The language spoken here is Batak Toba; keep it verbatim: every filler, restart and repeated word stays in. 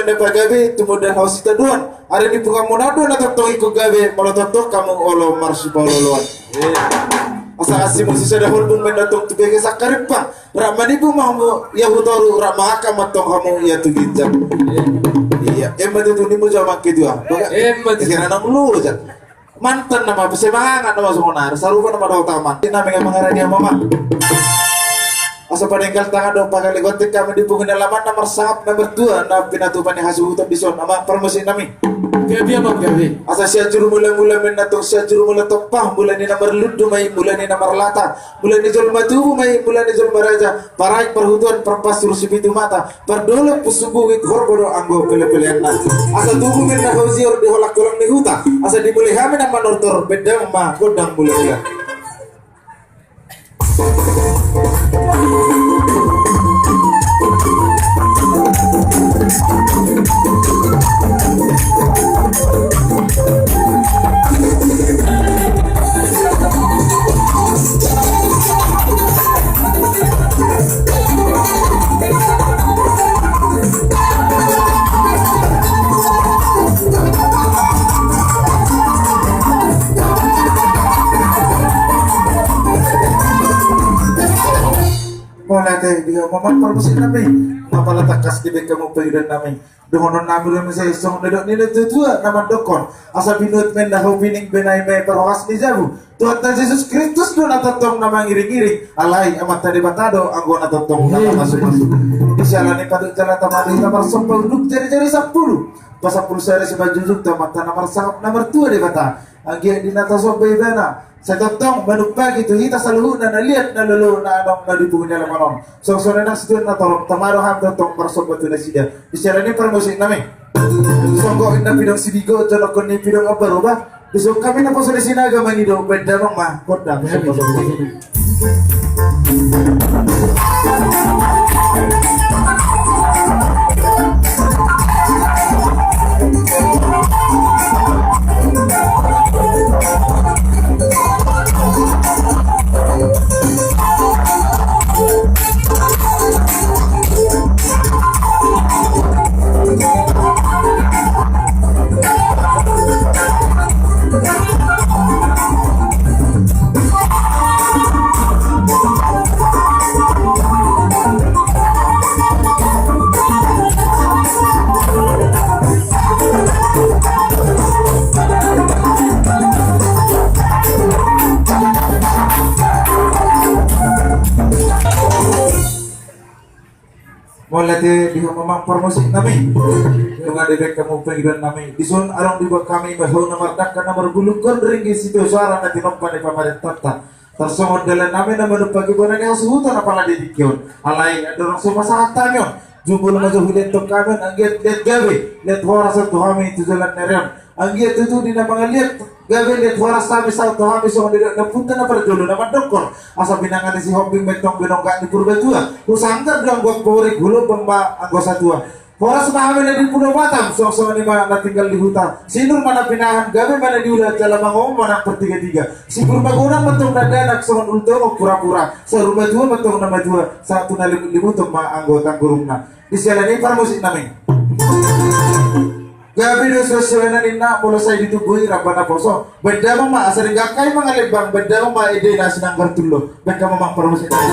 na pagabe tumundalhon sitadoan. Ari ni punguan muna do na tongtong ingkon gabe, molo tongtong hamu olo marsipaolooloan. Asa asi musi sada holbung mendotong tu bege sangkarimpang. Rap manibu ma hamu ia hutoru, rap mangangkat ma tong hamu ia tu ginjang. Ia, emma tutu nimu jaman kedua. Emma tutu. Kira nang lu aja. Mantan nama, pese mangangan nama songonari, sarupa nama dohot aman. Di nami nga mangarani ama ma. Asa paninggal tangan do pagale gontik hami di pungu ni alaman na marsangap na martua, na pinatupa ni hasuhuton dison, amang parmusik nami. Gabe, amang, gabe. Asa sian juru mula-mula mena tong, sian juru mula tompa, mula ni na marlundu ma i, mula ni na marlata, mula ni jolma tubu ma i, mula ni jolma raja, paraik parhutuan parpasur sipitu mata, pardolok pusuk bukit horbo do anggo pele-peleanna. Asa tubu mena hau zior di holang-holang ni huta, asa dimulai hami na manortor, baen damang ma gondang mula-mula. Mauliate di hamu amang parmusik nami, nga pala tangkas dibaen hamu pangidoan nami. Dohonon nami do muse songon nidok ni natua-tua na mandokkon, asa binuat ma inna hau pining, binaen ma i parhohas ni jabu. Tuhanta Jesus Kristus do na tongtong na mangiring-iring, alai Amanta Debata do anggo na tongtong na mamasu-masu. Di siala ni patuk jala tama do hita marsomba unduk jari-jari sampulu, pasampulu sada simanjujung tu Amanta na marsangap na martua Debata. Anggiat di na tasomba Ibana, sai tongtong manumpahi tu hita saluhutna na liat na lolo na adong na di pungu ni alaman on. Songon i nang situan na torop, tama do hami tongtong marsomba tu nasida. Di siala ni parmusik nami. Songgop inna pidong sidigo, jonokkon ni pidong ambaroba. Dison hami naposo ni Sinaga mangido, baen damang ma gondang. Mauliate di hamu amang parmusik nami. Nunga dibaen hamu pangidoan nami. Dison adong dibuat hami, bahen na mardangka na marbulungkon, ringgit sitio soara na tinompa ni pamarentanta. Tarsongon dalan nami na manumpahi bona ni hasuhuton apala di tingki on. Alai andorang so pasahat hami on, jumolo ma jo huliathon hami on, anggiat liat gabe, liat horas tu hami tu joloan ni ari on. Anggiat tutu di na mangaliat gabe, liat horas hami saut tu hami songon nidok ni ompunta na parjolo na mandokkon, asa binanga ni Sihombing ma i tong binongga ni Purbatua. Husanggar do anggo amporik, hulombang ma anggo satua. Horas ma hami na di Pulo Batam, songon-songon i ma na tinggal di huta. Sinur ma na pinahan, gabe ma na niula, jala mangomo ma nang partiga-tiga. Sipur magodang ma tong dakdanak songon ulu tongon pura-pura. Saur matua ma tong na matua, sahat tu na limut-limuton ma anggo tanggurungna. Di siala ni parmusik nami. Gabe do suan-suanan inna, molo sai ditubuhi ramba naposo. Baen damang ma, asa denggan hami mangalembang, baen damang ma ende na sinanggar tullo. Baen damang ma parmusik nami.